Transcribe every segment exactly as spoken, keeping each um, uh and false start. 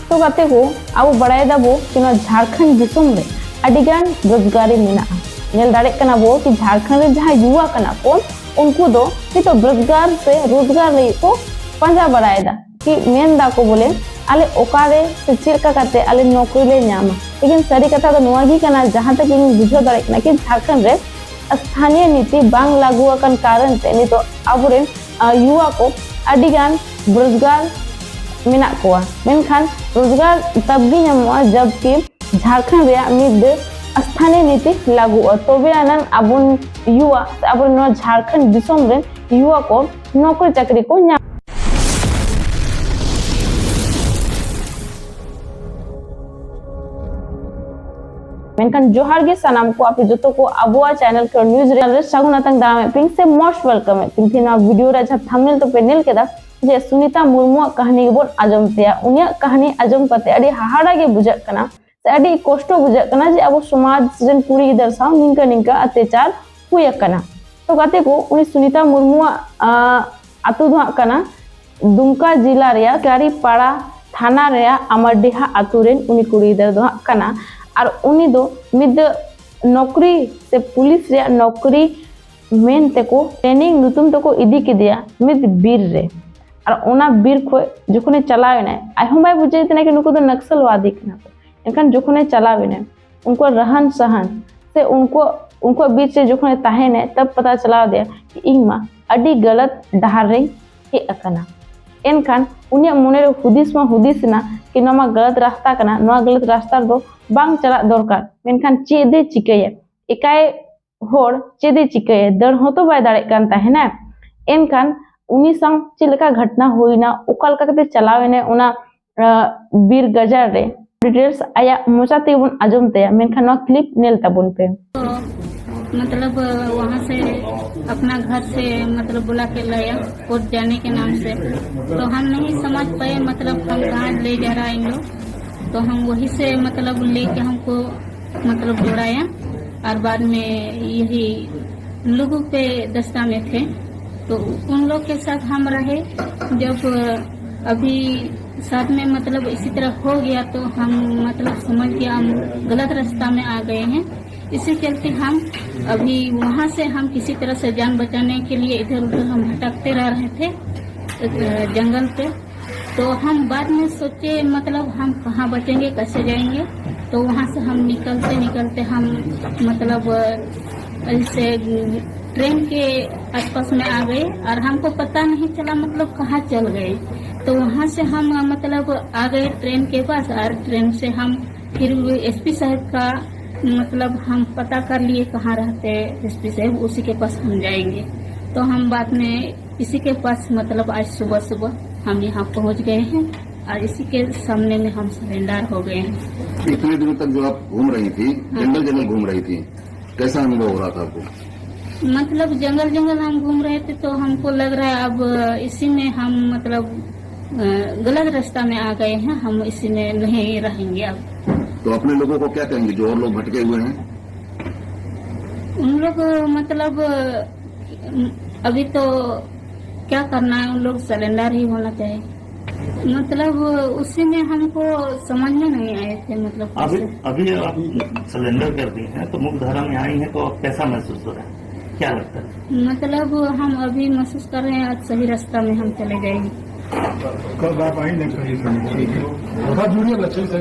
ᱛᱚ ᱜᱟᱛᱮ ᱠᱚ, ᱟᱵᱚ ᱵᱟᱲᱟᱭ ᱫᱟᱵᱚ ᱠᱤ ᱱᱚᱣᱟ ᱡᱷᱟᱲᱠᱷᱚᱸᱰ ᱫᱤᱥᱚᱢ ᱨᱮ ᱟᱹᱰᱤ ᱜᱟᱱ ᱵᱮᱨᱚᱡᱽᱜᱟᱨᱤ ᱢᱮᱱᱟᱜᱼᱟ᱾ ᱧᱮᱞ ᱫᱟᱲᱮᱭᱟᱜ ᱠᱟᱱᱟ ᱵᱚ ᱠᱤ ᱡᱷᱟᱲᱠᱷᱚᱸᱰ ᱨᱮ ᱡᱟᱦᱟᱸᱭ ᱭᱩᱣᱟ ᱠᱟᱱᱟ ᱠᱚ, ᱩᱱᱠᱩ ᱫᱚ ᱱᱤᱛᱚᱜ ᱵᱮᱨᱚᱡᱽᱜᱟᱨ ᱥᱮ ᱨᱳᱡᱽᱜᱟᱨ ᱞᱟᱹᱜᱤᱫ ᱠᱚ ᱯᱟᱸᱡᱟ ᱵᱟᱲᱟᱭᱮᱫᱟ᱾ ᱠᱤ ᱢᱮᱱ ᱫᱟᱠᱚ ᱵᱚᱞᱮ ᱟᱞᱮ ᱚᱠᱟᱨᱮ ᱥᱮ ᱪᱮᱫ ᱞᱮᱠᱟ ᱠᱟᱛᱮ ᱟᱞᱮ ᱱᱚᱠᱨᱤ ᱞᱮ ᱧᱟᱢᱟ᱾ ᱞᱮᱠᱤᱱ ᱥᱟᱹᱨᱤ ᱠᱟᱛᱷᱟ ᱫᱚ ᱱᱚᱣᱟ ᱜᱮ ᱠᱟᱱᱟ, ᱡᱟᱦᱟᱸ ᱛᱮᱜᱮ ᱤᱧ ᱵᱩᱡᱷᱟᱹᱣ ᱫᱟᱲᱮᱭᱟᱜ ᱠᱟᱱᱟ ᱠᱤ ᱡᱷᱟᱲᱠᱷᱚᱸᱰ ᱨᱮ ᱥᱛᱷᱟᱱᱤᱭᱚ ᱱᱤᱛᱤ ᱵᱟᱝ ᱞᱟᱹᱜᱩ ᱟᱠᱟᱱ ᱠᱟᱨᱚᱱ ᱛᱮ ᱱᱤᱛᱚᱜ ᱟᱵᱚᱨᱮᱱ, ᱟ, ᱭᱩᱣᱟ ᱠᱚ ᱟᱹᱰᱤ ᱜᱟᱱ ᱵᱮᱨᱚᱡᱽᱜᱟᱨ ᱢᱮᱱᱟᱜ ᱠᱚᱣᱟ᱾ ᱢᱮᱱᱠᱷᱟᱱ ᱨᱳᱡᱽᱜᱟᱨ ᱛᱟᱵ ᱜᱮ ᱧᱟᱢᱚᱜᱼᱟ ᱡᱟᱵᱠᱤ ᱡᱷᱟᱲᱠᱷᱚᱸᱰ ᱨᱮᱭᱟᱜ ᱢᱤᱫ ᱥᱛᱷᱟᱱᱤᱭᱚ ᱱᱤᱛᱤ ᱞᱟᱹᱜᱩᱜᱼᱟ, ᱛᱚᱵᱮ ᱟᱱᱟᱝ ᱟᱵᱚ ᱭᱩᱣᱟ ᱥᱮ ᱟᱵᱚ ᱱᱚᱣᱟ ᱡᱷᱟᱲᱠᱷᱚᱸᱰ ᱫᱤᱥᱚᱢ ᱨᱮᱱ ᱭᱩᱣᱟ ᱠᱚ ᱱᱚᱠᱨᱤ ᱪᱟᱹᱠᱨᱤ ᱠᱚ ᱧᱟᱢ᱾ ᱢᱮᱱᱠᱷᱟᱱ ᱡᱚᱦᱟᱨ ᱜᱮ ᱥᱟᱱᱟᱢ ᱠᱚ, ᱟᱯᱮ ᱡᱚᱛᱚ ᱠᱚ ᱟᱵᱚᱣᱟᱜ ᱪᱮᱱᱮᱞ ᱠᱷᱮᱞᱳᱰ ᱱᱤᱭᱩᱡᱽ ᱨᱮ ᱥᱟᱹᱜᱩᱱ ᱟᱛᱟᱝ ᱫᱟᱨᱟᱢᱮᱫ ᱯᱮ ᱥᱮ most welcome ᱮᱫ ᱯᱮ᱾ ᱛᱮᱦᱮᱧ ᱱᱚᱣᱟ ᱵᱷᱤᱰᱤᱭᱳ ᱨᱮ ᱡᱟᱦᱟᱸ ᱛᱷᱟᱢᱵᱱᱮᱞ ᱛᱚᱯᱮ ᱧᱮᱞ ᱠᱮᱫᱟ, ᱡᱮ ᱥᱩᱱᱤᱛᱟ ᱢᱩᱨᱢᱩᱣᱟᱜ ᱠᱟᱹᱦᱱᱤ ᱜᱮᱵᱚᱱ ᱟᱸᱡᱚᱢ ᱛᱟᱭᱟ᱾ ᱩᱱᱤᱭᱟᱜ ᱠᱟᱹᱦᱱᱤ ᱟᱸᱡᱚᱢ ᱠᱟᱛᱮ ᱟᱹᱰᱤ ᱦᱟᱦᱟᱲᱟ ᱜᱮ ᱵᱩᱡᱷᱟᱹᱜ ᱠᱟᱱᱟ ᱥᱮ ᱟᱹᱰᱤ ᱠᱚᱥᱴᱚ ᱵᱩᱡᱷᱟᱹᱜ ᱠᱟᱱᱟ ᱡᱮ ᱟᱵᱚ ᱥᱚᱢᱟᱡᱽ ᱨᱮᱱ ᱠᱩᱲᱤ ᱜᱤᱫᱟᱹᱨ ᱥᱟᱶ ᱱᱤᱝᱠᱟᱹ ᱱᱤᱝᱠᱟᱹ ᱚᱛᱛᱟᱪᱟᱨ ᱦᱩᱭ ᱟᱠᱟᱱᱟ᱾ ᱛᱚ ᱜᱟᱛᱮ ᱠᱚ, ᱩᱱᱤ ᱥᱩᱱᱤᱛᱟ ᱢᱩᱨᱢᱩᱣᱟᱜ, ᱟᱸ, ᱟᱛᱳ ᱫᱚ ᱦᱟᱸᱜ ᱠᱟᱱᱟ ᱫᱩᱢᱠᱟ ᱡᱮᱞᱟ ᱨᱮᱭᱟᱜ ᱠᱟᱨᱤᱯᱟᱲᱟ ᱛᱷᱟᱱᱟ ᱨᱮᱭᱟᱜ ᱟᱢᱟᱨᱰᱤᱦᱟ ᱟᱛᱳ ᱨᱮᱱ ᱩᱱᱤ ᱠᱩᱲᱤ ᱜᱤᱫᱟᱹᱨ ᱫᱚ ᱦᱟᱸᱜ ᱠᱟᱱᱟ᱾ ᱟᱨ ᱩᱱᱤ ᱫᱚ ᱢᱤᱫ ᱱᱚᱠᱨᱤ ᱥᱮ ᱯᱩᱞᱤᱥ ᱨᱮᱭᱟᱜ ᱱᱚᱠᱨᱤ ᱢᱮᱱ ᱛᱮᱠᱚ ᱴᱨᱮᱱᱤᱝ ᱧᱩᱛᱩᱢ ᱛᱮᱠᱚ ᱤᱫᱤ ᱠᱮᱫᱮᱭᱟ ᱢᱤᱫ ᱵᱤᱨ ᱨᱮ᱾ ᱟᱨ ᱚᱱᱟ ᱵᱤᱨ ᱠᱷᱚᱡ ᱡᱚᱠᱷᱚᱱᱮ ᱪᱟᱞᱟᱣ ᱮᱱᱟᱭ, ᱟᱡ ᱦᱚᱸ ᱵᱟᱭ ᱵᱩᱡᱷᱟᱹᱣᱮᱫ ᱛᱟᱦᱮᱱᱟ ᱠᱤ ᱱᱩᱠᱩ ᱫᱚ ᱱᱟᱠᱥᱟᱞᱣᱟᱫᱤ ᱠᱟᱱᱟ ᱠᱚ᱾ ᱮᱱᱠᱷᱟᱱ ᱡᱚᱠᱷᱚᱱᱮ ᱪᱟᱞᱟᱣ ᱮᱱᱟ, ᱩᱱᱠᱩᱣᱟᱜ ᱨᱟᱦᱟᱱ ᱥᱟᱦᱟᱱ ᱥᱮ ᱩᱱᱠᱩᱣᱟᱜ, ᱩᱱᱠᱩᱣᱟᱜ ᱵᱤᱪ ᱨᱮ ᱡᱚᱠᱷᱚᱱᱮ ᱛᱟᱦᱮᱱᱟᱭ, ᱛᱟᱵ ᱯᱟᱛᱟ ᱪᱟᱞᱟᱣ ᱟᱫᱮᱭᱟ ᱠᱤ ᱤᱧ ᱢᱟ ᱟᱹᱰᱤ ᱜᱟᱞᱟᱛ ᱰᱟᱦᱟᱨ ᱨᱮᱧ ᱦᱮᱡ ᱟᱠᱟᱱᱟ᱾ ᱮᱱᱠᱷᱟᱱ ᱩᱱᱤᱭᱟᱜ ᱢᱚᱱᱮᱨᱮ ᱦᱩᱫᱤᱥ ᱢᱟ ᱦᱩᱫᱤᱥ ᱮᱱᱟ ᱠᱤ ᱱᱚᱣᱟ ᱢᱟ ᱜᱟᱞᱟᱛ ᱨᱟᱥᱛᱟ ᱠᱟᱱᱟ, ᱱᱚᱣᱟ ᱜᱟᱞᱟᱛ ᱨᱟᱥᱛᱟ ᱨᱮᱫᱚ ᱵᱟᱝ ᱪᱟᱞᱟᱜ ᱫᱚᱨᱠᱟᱨ᱾ ᱢᱮᱱᱠᱷᱟᱱ ᱪᱮᱫ ᱮ ᱪᱤᱠᱟᱹᱭᱟ? ᱮᱠᱟᱭ ᱦᱚᱲ ᱪᱮᱫ ᱮ ᱪᱤᱠᱟᱹᱭᱟ? ᱫᱟᱹᱲ ᱦᱚᱸᱛᱚ ᱵᱟᱭ ᱫᱟᱲᱮᱭᱟᱜ ᱠᱟᱱ ᱛᱟᱦᱮᱱᱟ᱾ ᱮᱱᱠᱷᱟᱱ ᱩᱱᱤ ᱥᱟᱶ ᱪᱮᱫ ᱞᱮᱠᱟ ᱜᱷᱚᱴᱱᱟ ᱦᱩᱭᱱᱟ, ᱚᱠᱟ ᱞᱮᱠᱟ ᱠᱟᱛᱮ ᱪᱟᱞᱟᱣ ᱮᱱᱟᱭ ᱚᱱᱟ, ᱟᱸ, ᱵᱤᱨ ᱜᱟᱡᱟᱲ ᱨᱮ, ᱰᱤᱴᱮᱞᱥ ᱟᱭᱟᱜ ᱢᱚᱪᱟ ᱛᱮᱜᱮ ᱵᱚᱱ ᱟᱸᱡᱚᱢ ᱛᱟᱭᱟ᱾ ᱢᱮᱱᱠᱷᱟᱱ ᱱᱚᱣᱟ ᱠᱞᱤᱯ ᱧᱮᱞ ᱛᱟᱵᱚᱱ ᱯᱮ᱾ तो मतलब वहाँ से अपना घर से मतलब बुला के लाया कोर्ट जाने के नाम से, तो हम नहीं समझ पाए मतलब हम कहाँ ले जा रहा है इन लोग। तो हम वहीं से मतलब लेके हमको मतलब दौड़ाया और बाद में यही लोगों पे दस्ता में थे, तो उन लोग के साथ हम रहे। जब अभी साथ में मतलब इसी तरह हो गया तो हम मतलब समझ गया हम गलत रास्ता में आ गए हैं। इसी चलते हम अभी वहाँ से हम किसी तरह से जान बचाने के लिए इधर उधर हम भटकते रह रहे थे, अ, जंगल पे। तो हम बाद में सोचे मतलब हम कहाँ बचेंगे, कैसे जाएंगे। तो वहाँ से हम निकलते निकलते हम मतलब अ, ऐसे ट्रेन के आसपास में आ गए और हमको पता नहीं चला मतलब कहाँ चल गए। तो वहाँ से हम मतलब आ गए ट्रेन के पास और ट्रेन से हम फिर एसपी साहब का मतलब हम पता कर लिए कहाँ रहते हैं एसपी साहब, उसी के पास हम जाएंगे। तो हम बाद में इसी के पास मतलब आज सुबह सुबह हम यहाँ पहुँच गए हैं और इसी के सामने में हम सरेंडर हो गए हैं। इतने दिनों तक जो आप घूम रही थी, जंगल जंगल घूम रही थी, कैसा अनुभव हो रहा था आपको? मतलब जंगल जंगल हम घूम रहे थे तो हमको लग रहा है अब इसी में हम मतलब अ, गलत रास्ता में आ गए हैं, हम इसी में नहीं रहेंगे अब। तो अपने लोगों को क्या कहेंगे जो और लोग भटके हुए हैं? उन लोग मतलब अ, अभी तो क्या करना है, उन लोग सरेंडर ही होना चाहिए। मतलब उसी में हमको समझ में नहीं आए थे मतलब अभी कैसे। अभी आप सरेंडर कर दी हैं तो मुख्य धारा में आई हैं तो आप कैसा महसूस हो रहा है, क्या लगता है? मतलब हम अभी महसूस कर रहे हैं आज सही रास्ता में हम चले जाएंगे। कब आप आएंगे कहीं से? बहुत जुड़िए बच्चे से।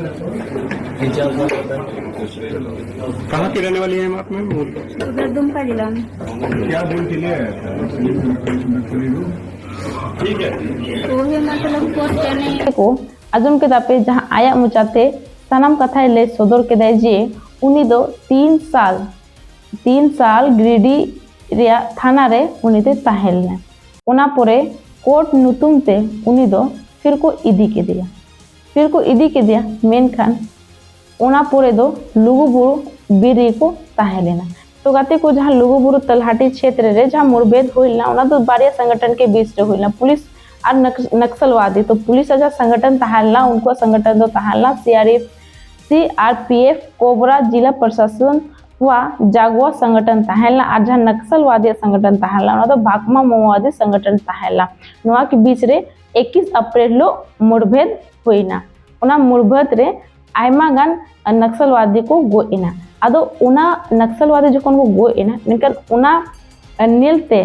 कहाँ की रहने वाली हैं आप मैम? उधर दुमका जिला में। क्या बोल के ले आया था? वही मतलब कोर्ट कहने ᱠᱚ ᱟᱸᱡᱚᱢ ᱠᱮᱫᱟ ᱯᱮ, ᱡᱟᱦᱟᱸ ᱟᱭᱟᱜ ᱢᱚᱪᱟᱛᱮ ᱥᱟᱱᱟᱢ ᱠᱟᱛᱷᱟᱭ ᱞᱟᱹᱭ ᱥᱚᱫᱚᱨ ᱠᱮᱫᱟᱭ ᱡᱮ ᱩᱱᱤ ᱫᱚ ᱛᱤᱱ ᱥᱟᱞ ᱛᱤᱱ ᱥᱟᱞ ᱜᱤᱨᱤᱰᱤ ᱨᱮᱭᱟᱜ ᱛᱷᱟᱱᱟ ᱨᱮ ᱩᱱᱤ ᱫᱚᱭ ᱛᱟᱦᱮᱸ ᱞᱮᱱᱟ᱾ ᱚᱱᱟ ᱯᱚᱨᱮ ᱠᱳᱨᱴ ᱧᱩᱛᱩᱢ ᱛᱮ ᱩᱱᱤ ᱫᱚ ᱯᱷᱤᱨ ᱠᱚ ᱤᱫᱤ ᱠᱮᱫᱮᱭᱟ᱾ ᱯᱷᱤᱨ ᱠᱚ ᱤᱫᱤ ᱠᱮᱫᱮᱭᱟ, ᱢᱮᱱᱠᱷᱟᱱ ᱚᱱᱟ ᱯᱚᱨᱮ ᱫᱚ ᱞᱩᱜᱩᱵᱩᱨᱩ ᱵᱤᱨ ᱨᱮᱠᱚ ᱛᱟᱦᱮᱸ ᱞᱮᱱᱟ᱾ ᱛᱚ ᱜᱟᱛᱮ ᱠᱚ, ᱡᱟᱦᱟᱸ ᱞᱩᱜᱩᱵᱩᱨᱩ ᱛᱟᱞᱦᱟᱴᱤ ᱪᱷᱮᱛᱨᱚ ᱨᱮ ᱡᱟᱦᱟᱸ ᱢᱩᱲᱵᱷᱮᱫ ᱦᱩᱭ ᱞᱮᱱᱟ, ᱚᱱᱟ ᱫᱚ ᱵᱟᱨᱭᱟ ᱥᱚᱝᱜᱚᱴᱷᱚᱱ ᱠᱮ ᱵᱤᱪ ᱨᱮ ᱦᱩᱭ ᱞᱮᱱᱟ, ᱯᱩᱞᱤᱥ ᱟᱨ ᱱᱟᱠᱥ- ᱱᱟᱠᱥᱟᱞᱣᱟᱫᱤ᱾ ᱛᱚ ᱯᱩᱞᱤᱥ ᱟᱜ ᱡᱟᱦᱟᱸ ᱥᱚᱝᱜᱚᱴᱷᱚᱱ ᱛᱟᱦᱮᱸ ᱞᱮᱱᱟ, ᱩᱱᱠᱩᱣᱟᱜ ᱥᱚᱝᱜᱚᱴᱷᱚᱱ ᱫᱚ ᱛᱟᱦᱮᱸ ᱞᱮᱱᱟ ᱥᱤ ᱟᱨ ᱯᱤ ᱮᱯᱷ, ᱠᱳᱵᱨᱟ, ᱡᱤᱞᱟ ᱯᱨᱚᱥᱟᱥᱚᱱ, ᱡᱟᱜᱣᱟ ᱥᱚᱝᱜᱚᱴᱷᱚᱱ ᱛᱟᱦᱮᱸ ᱞᱮᱱᱟ ᱟᱨ ᱡᱟᱦᱟᱸ ᱱᱚᱠᱥᱚᱞᱣᱟᱫᱤᱭᱟᱜ ᱥᱚᱝᱜᱚᱴᱷᱚᱱ ᱛᱟᱦᱮᱸ ᱞᱮᱱᱟ, ᱚᱱᱟ ᱫᱚ ᱵᱷᱟᱠᱢᱟ ᱢᱟᱣᱳᱣᱟᱫᱤ ᱥᱚᱝᱜᱚᱴᱷᱚᱱ ᱛᱟᱦᱮᱸ ᱞᱮᱱᱟ᱾ ᱱᱚᱣᱟ ᱠᱤ ᱵᱤᱪ ᱨᱮ ᱮᱠᱤᱥ ᱟᱯᱨᱮᱞ ᱦᱤᱞᱳᱜ ᱢᱩᱲᱵᱷᱮᱫ ᱦᱩᱭᱱᱟ᱾ ᱚᱱᱟ ᱢᱩᱲᱵᱷᱮᱫ ᱨᱮ ᱟᱭᱢᱟ ᱜᱟᱱ ᱱᱚᱠᱥᱚᱞᱣᱟᱫᱤ ᱠᱚ ᱜᱚᱡ ᱮᱱᱟ᱾ ᱟᱫᱚ ᱚᱱᱟ ᱱᱚᱠᱥᱚᱞᱣᱟᱫᱤ ᱡᱚᱠᱷᱚᱱ ᱠᱚ ᱜᱚᱡ ᱮᱱᱟ, ᱢᱮᱱᱠᱷᱟᱱ ᱚᱱᱟ ᱧᱮᱞᱛᱮ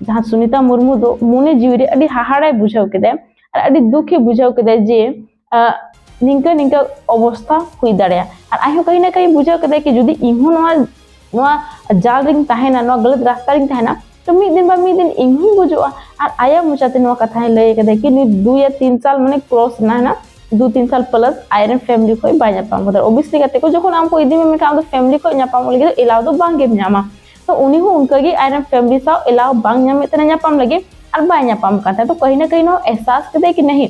ᱡᱟᱦᱟᱸ ᱥᱩᱱᱤᱛᱟ ᱢᱩᱨᱢᱩ ᱫᱚ ᱢᱚᱱᱮ ᱡᱤᱣᱤ ᱨᱮ ᱟᱹᱰᱤ ᱦᱟᱦᱟᱲᱟᱭ ᱵᱩᱡᱷᱟᱹᱣ ᱠᱮᱫᱟᱭ ᱟᱨ ᱟᱹᱰᱤ ᱫᱩᱠᱷᱮ ᱵᱩᱡᱷᱟᱹᱣ ᱠᱮᱫᱟᱭ ᱡᱮ, ᱟᱸ, ᱱᱤᱝᱠᱟᱹ ᱱᱤᱝᱠᱟᱹ ᱚᱵᱚᱥᱛᱷᱟ ᱦᱩᱭ ᱫᱟᱲᱮᱭᱟᱜᱼᱟ᱾ ᱟᱨ ᱟᱡ ᱦᱚᱸ ᱠᱟᱹᱦᱤ ᱱᱟ ᱠᱟᱹᱦᱤ ᱵᱩᱡᱷᱟᱹᱣ ᱠᱮᱫᱟᱭ ᱠᱤ ᱡᱩᱫᱤ ᱤᱧ ᱦᱚᱸ ᱱᱚᱣᱟ, ᱱᱚᱣᱟ ᱡᱟᱞ ᱨᱤᱧ ᱛᱟᱦᱮᱱᱟ, ᱱᱚᱣᱟ ᱜᱟᱞᱟᱛ ᱨᱟᱥᱛᱟ ᱨᱤᱧ ᱛᱟᱦᱮᱱᱟ, ᱛᱚ ᱢᱤᱫ ᱫᱤᱱ ᱵᱟ ᱢᱤᱫ ᱫᱤᱱ ᱤᱧ ᱦᱚᱸᱧ ᱜᱩᱡᱩᱜᱼᱟ᱾ ᱟᱨ ᱟᱭᱟᱜ ᱢᱚᱪᱟᱛᱮ ᱱᱚᱣᱟ ᱠᱟᱛᱷᱟᱭ ᱞᱟᱹᱭ ᱠᱟᱫᱟ ᱠᱤ ᱱᱤᱛ ᱫᱩ ᱭᱟ ᱛᱤᱱ ᱥᱟᱞ ᱢᱟᱱᱮ ᱠᱨᱚᱥ ᱮᱱᱟ, ᱦᱮᱱᱟ ᱫᱩ ᱛᱤᱱ ᱥᱟᱞ ᱯᱞᱟᱥ ᱟᱡᱨᱮᱱ ᱯᱷᱮᱢᱤᱞᱤ ᱠᱷᱚᱱ ᱵᱟᱭ ᱧᱟᱯᱟᱢ ᱠᱟᱫᱟ᱾ ᱳᱵᱤᱭᱮᱥᱞᱤ ᱜᱟᱛᱮ ᱠᱚ ᱡᱚᱠᱷᱚᱱ ᱟᱢ ᱠᱚ ᱤᱫᱤ ᱢᱮ, ᱢᱮᱱᱠᱷᱟᱱ ᱟᱢ ᱫᱚ ᱯᱷᱮᱢᱤᱞᱤ ᱠᱷᱚᱱ ᱧᱟᱯᱟᱢᱚᱜ ᱞᱟᱹᱜᱤᱫ ᱫᱚ ᱮᱞᱟᱣ ᱫᱚ ᱵᱟᱝ ᱜᱮᱢ ᱧᱟᱢᱟ᱾ ᱛᱚ ᱩᱱᱤ ᱦᱚᱸ ᱚᱱᱠᱟᱜᱮ ᱟᱡᱨᱮᱱ ᱯᱷᱮᱢᱤᱞᱤ ᱥᱟᱶ ᱮᱞᱟᱣ ᱵᱟᱝ ᱧᱟᱢᱮᱫ ᱛᱟᱦᱮᱱᱟ ᱧᱟᱯᱟᱢ ᱞᱟᱹᱜᱤᱫ, ᱟᱨ ᱵᱟᱭ ᱧᱟᱯᱟᱢ ᱠᱟᱱ ᱛᱟᱦᱮᱸᱫ᱾ ᱛᱚ ᱠᱟᱹᱦᱤ ᱱᱟ ᱠᱟᱹᱦᱤ ᱱᱚᱣᱟ ᱮᱦᱥᱟᱥ ᱠᱮᱫᱟᱭ ᱠᱤ ᱱᱟᱦᱤ,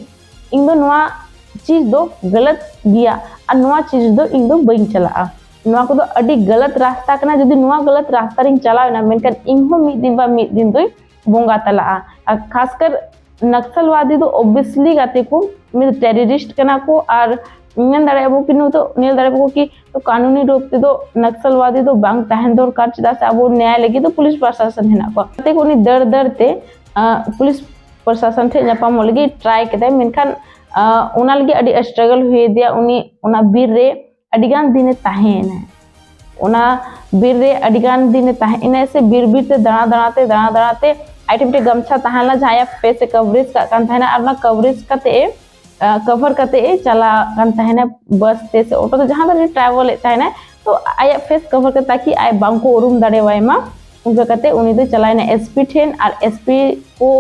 ᱤᱧ ᱫᱚ ᱱᱚᱣᱟ ᱪᱤᱡᱽ ᱫᱚ ᱜᱟᱞᱟᱛ ᱜᱮᱭᱟ ᱟᱨ ᱱᱚᱣᱟ ᱪᱤᱡᱽ ᱫᱚ ᱤᱧ ᱫᱚ ᱵᱟᱹᱧ ᱪᱟᱞᱟᱜᱼᱟ᱾ ᱱᱚᱣᱟ ᱠᱚᱫᱚ ᱟᱹᱰᱤ ᱜᱟᱞᱟᱛ ᱨᱟᱥᱛᱟ ᱠᱟᱱᱟ᱾ ᱡᱩᱫᱤ ᱱᱚᱣᱟ ᱜᱟᱞᱟᱛ ᱨᱟᱥᱛᱟ ᱨᱤᱧ ᱪᱟᱞᱟᱣ ᱮᱱᱟ, ᱢᱮᱱᱠᱷᱟᱱ ᱤᱧ ᱦᱚᱸ ᱢᱤᱫ ᱫᱤᱱ ᱵᱟ ᱢᱤᱫ ᱫᱤᱱ ᱫᱚᱧ ᱵᱚᱸᱜᱟ ᱛᱟᱞᱟᱜᱼᱟ᱾ ᱟᱨ ᱠᱷᱟᱥᱠᱟᱨ ᱱᱟᱠᱥᱟᱞᱣᱟᱫᱤ ᱫᱚ ᱳᱵᱤᱭᱮᱥᱞᱤ ᱜᱟᱛᱮ ᱠᱚ ᱢᱤᱫ ᱴᱮᱨᱚᱨᱤᱥᱴ ᱠᱟᱱᱟ ᱠᱚ, ᱟᱨ ᱢᱮᱱ ᱫᱟᱲᱮᱭᱟᱜᱼᱟ ᱵᱚ ᱠᱤ ᱱᱩᱭ ᱫᱚ ᱧᱮᱞ ᱫᱟᱲᱮᱭᱟᱜᱼᱟ ᱵᱚ ᱠᱤ ᱛᱚ ᱠᱟᱹᱱᱩᱱᱤ ᱨᱩᱯ ᱛᱮᱫᱚ ᱱᱟᱠᱥᱟᱞᱣᱟᱫᱤ ᱫᱚ ᱵᱟᱝ ᱛᱟᱦᱮᱱ ᱫᱚᱨᱠᱟᱨ, ᱪᱮᱫᱟᱜ ᱥᱮ ᱟᱵᱚ ᱱᱮᱭᱟᱭ ᱞᱟᱹᱜᱤᱫ ᱫᱚ ᱯᱩᱞᱤᱥ ᱯᱨᱚᱥᱟᱥᱚᱱ ᱦᱮᱱᱟᱜ ᱠᱚᱣᱟ᱾ ᱜᱟᱛᱮ ᱠᱚ ᱩᱱᱤ ᱫᱟᱹᱲ ᱫᱟᱹᱲ ᱛᱮ, ᱟᱸ, ᱯᱩᱞᱤᱥ ᱯᱨᱚᱥᱟᱥᱚᱱ ᱴᱷᱮᱱ ᱧᱟᱯᱟᱢᱚᱜ ᱞᱟᱹᱜᱤᱫ ᱴᱨᱟᱭ ᱠᱮᱫᱟᱭ, ᱢᱮᱱᱠᱷᱟᱱ, ᱟᱸ, ᱚᱱᱟ ᱞᱟᱹᱜᱤᱫ ᱟᱹᱰᱤ ᱥᱴᱨᱟᱜᱚᱞ ᱦᱩᱭ ᱟᱫᱮᱭᱟ᱾ ᱩᱱᱤ ᱚᱱᱟ ᱵᱤᱨ ᱨᱮ ᱟᱹᱰᱤ ᱜᱟᱱ ᱫᱤᱱᱮ ᱛᱟᱦᱮᱸᱭᱮᱱᱟ᱾ ᱚᱱᱟ ᱵᱤᱨ ᱨᱮ ᱟᱹᱰᱤ ᱜᱟᱱ ᱫᱤᱱᱮ ᱛᱟᱦᱮᱸᱭᱮᱱᱟ ᱥᱮ ᱵᱤᱨ ᱵᱤᱨ ᱛᱮ ᱫᱟᱬᱟ ᱫᱟᱬᱟ ᱛᱮ, ᱫᱟᱬᱟ ᱫᱟᱬᱟ ᱛᱮ ᱟᱡ ᱴᱷᱮᱱ ᱢᱤᱫᱴᱮᱱ ᱜᱟᱢᱪᱷᱟ ᱛᱟᱦᱮᱸ ᱞᱮᱱᱟ, ᱡᱟᱦᱟᱸ ᱟᱭᱟᱜ ᱯᱷᱮᱥ ᱮ ᱠᱟᱵᱷᱨᱮᱡᱽ ᱠᱟᱜ ᱠᱟᱱ ᱛᱟᱦᱮᱱᱟ, ᱟᱨ ᱚᱱᱟ ᱠᱟᱵᱷᱨᱮᱡᱽ ᱠᱟᱛᱮ ᱮ, ᱟᱸ, ᱠᱟᱵᱷᱟᱨ ᱠᱟᱛᱮ ᱮ ᱪᱟᱞᱟᱜ ᱠᱟᱱ ᱛᱟᱦᱮᱱᱟ ᱵᱟᱥ ᱛᱮ ᱥᱮ ᱚᱴᱳ ᱛᱮ, ᱡᱟᱦᱟᱸ ᱛᱮ ᱴᱨᱟᱵᱷᱮᱞ ᱮᱫ ᱛᱟᱦᱮᱱᱟᱭ᱾ ᱛᱚ ᱟᱭᱟᱜ ᱯᱷᱮᱥ ᱠᱟᱵᱷᱟᱨ ᱠᱟᱛᱮ ᱛᱟᱠᱤ ᱟᱡ ᱵᱟᱝ ᱠᱚ ᱩᱨᱩᱢ ᱫᱟᱲᱮᱣᱟᱭ ᱢᱟ, ᱚᱱᱠᱟ ᱠᱟᱛᱮ ᱩᱱᱤ ᱫᱚ ᱪᱟᱞᱟᱣ ᱮᱱᱟ ᱮᱥ ᱯᱤ ᱴᱷᱮᱱ, ᱟᱨ ᱮᱥ ᱯᱤ ᱠᱚ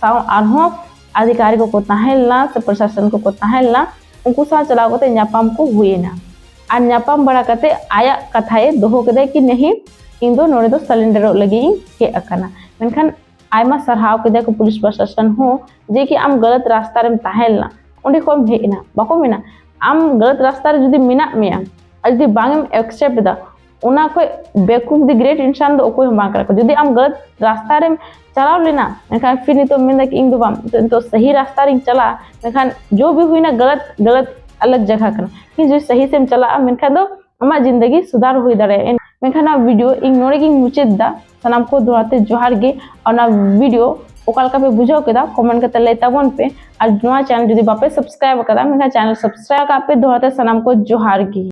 ᱥᱟᱶ ᱟᱨᱦᱚᱸ ᱟᱫᱷᱤᱠᱟᱨᱤ ᱠᱚᱠᱚ ᱛᱟᱦᱮᱸ ᱞᱮᱱᱟ ᱥᱮ ᱯᱨᱚᱥᱟᱥᱚᱱ ᱠᱚᱠᱚ ᱛᱟᱦᱮᱸ ᱞᱮᱱᱟ, ᱩᱱᱠᱩ ᱥᱟᱶ ᱪᱟᱞᱟᱣ ᱠᱟᱛᱮ ᱧᱟᱯᱟᱢ ᱠᱚ ᱦᱩᱭᱮᱱᱟ᱾ ᱟᱨ ᱧᱟᱯᱟᱢ ᱵᱟᱲᱟ ᱠᱟᱛᱮ ᱟᱭᱟᱜ ᱠᱟᱛᱷᱟᱭ ᱫᱚᱦᱚ ᱠᱮᱫᱟᱭ ᱠᱤ ᱱᱟᱦᱤ, ᱤᱧ ᱫᱚ ᱱᱚᱰᱮ ᱫᱚ ᱥᱟᱨᱮᱱᱰᱟᱨᱚᱜ ᱞᱟᱹᱜᱤᱫ ᱤᱧ ᱦᱮᱡ ᱟᱠᱟᱱᱟ᱾ ᱢᱮᱱᱠᱷᱟᱱ ᱟᱭᱢᱟ ᱥᱟᱨᱦᱟᱣ ᱠᱮᱫᱟ ᱠᱚ ᱯᱩᱞᱤᱥ ᱯᱨᱚᱥᱟᱥᱚᱱ ᱦᱚᱸ ᱡᱮ ᱠᱤ ᱟᱢ ᱜᱟᱞᱟᱛ ᱨᱟᱥᱛᱟ ᱨᱮᱢ ᱛᱟᱦᱮᱸ ᱞᱮᱱᱟ, ᱚᱸᱰᱮ ᱠᱷᱚᱱ ᱮᱢ ᱦᱮᱡ ᱮᱱᱟ, ᱵᱟᱠᱚ ᱢᱮᱱᱟ ᱟᱢ ᱜᱟᱞᱟᱛ ᱨᱟᱥᱛᱟ ᱨᱮ ᱡᱩᱫᱤ ᱢᱮᱱᱟᱜ ᱢᱮᱭᱟ ᱟᱨ ᱡᱩᱫᱤ ᱵᱟᱝ ᱮᱢ ᱮᱠᱥᱮᱯᱴ ᱮᱫᱟ, ᱚᱱᱟ ᱠᱷᱚᱱ ᱵᱮᱠᱩᱯ ᱫᱤ ᱜᱨᱮᱴ ᱤᱱᱥᱟᱱ ᱫᱚ ᱚᱠᱚᱭ ᱦᱚᱸ ᱵᱟᱝ ᱠᱟᱱᱟ ᱠᱚ᱾ ᱡᱩᱫᱤ ᱟᱢ ᱜᱟᱞᱟᱛ ᱨᱟᱥᱛᱟ ᱨᱮᱢ ᱪᱟᱞᱟᱣ ᱞᱮᱱᱟ, ᱢᱮᱱᱠᱷᱟᱱ ᱯᱷᱤᱨ ᱱᱤᱛᱚᱜ ᱢᱮᱱᱫᱟ ᱠᱤ ᱤᱧ ᱫᱚ ᱵᱟᱝ, ᱱᱤᱛᱚᱜ, ᱱᱤᱛᱚᱜ ᱥᱟᱹᱦᱤ ᱨᱟᱥᱛᱟ ᱨᱤᱧ ᱪᱟᱞᱟᱜᱼᱟ, ᱢᱮᱱᱠᱷᱟᱱ ᱡᱚ ᱵᱷᱤ ᱦᱩᱭᱱᱟ ᱜᱟᱞᱟᱛ, ᱜᱟᱞᱟᱛ ᱟᱞᱟᱜᱽ ᱡᱟᱭᱜᱟ ᱠᱟᱱᱟ᱾ ᱯᱷᱤᱨ ᱡᱩᱫᱤ ᱥᱟᱹᱦᱤ ᱥᱮᱢ ᱪᱟᱞᱟᱜᱼᱟ, ᱢᱮᱱᱠᱷᱟᱱ ᱫᱚ ᱟᱢᱟᱜ ᱡᱤᱱᱫᱟᱜᱤ ᱥᱩᱫᱷᱟᱨ ᱦᱩᱭ ᱫᱟᱲᱮᱭᱟᱜᱼᱟ᱾ ᱢᱮᱱᱠᱷᱟᱱ ᱱᱚᱣᱟ ᱵᱷᱤᱰᱤᱭᱳ ᱤᱧ ᱱᱚᱰᱮ ᱜᱤᱧ ᱢᱩᱪᱟᱹᱫ ᱮᱫᱟ᱾ ᱥᱟᱱᱟᱢ ᱠᱚ ᱫᱚᱦᱲᱟ ᱛᱮ ᱡᱚᱦᱟᱨ ᱜᱮ᱾ ᱟᱨ ᱱᱚᱣᱟ ᱵᱷᱤᱰᱤᱭᱳ ᱚᱠᱟ ᱞᱮᱠᱟ ᱯᱮ ᱵᱩᱡᱷᱟᱹᱣ ᱠᱮᱫᱟ, ᱠᱚᱢᱮᱱᱴ ᱠᱟᱛᱮ ᱞᱟᱹᱭ ᱛᱟᱵᱚᱱ ᱯᱮ᱾ ᱟᱨ ᱱᱚᱣᱟ ᱪᱮᱱᱮᱞ ᱡᱩᱫᱤ ᱵᱟᱯᱮ ᱥᱟᱵᱥᱠᱨᱟᱭᱤᱵ ᱟᱠᱟᱫᱟ, ᱢᱮᱱᱠᱷᱟᱱ ᱪᱮᱱᱮᱞ ᱥᱟᱵᱥᱠᱨᱟᱭᱤᱵ ᱠᱟᱜ ᱯᱮ᱾ ᱫᱚᱦᱲᱟ ᱛᱮ ᱥᱟᱱᱟᱢ ᱠᱚ ᱡᱚᱦᱟᱨ ᱜᱮ᱾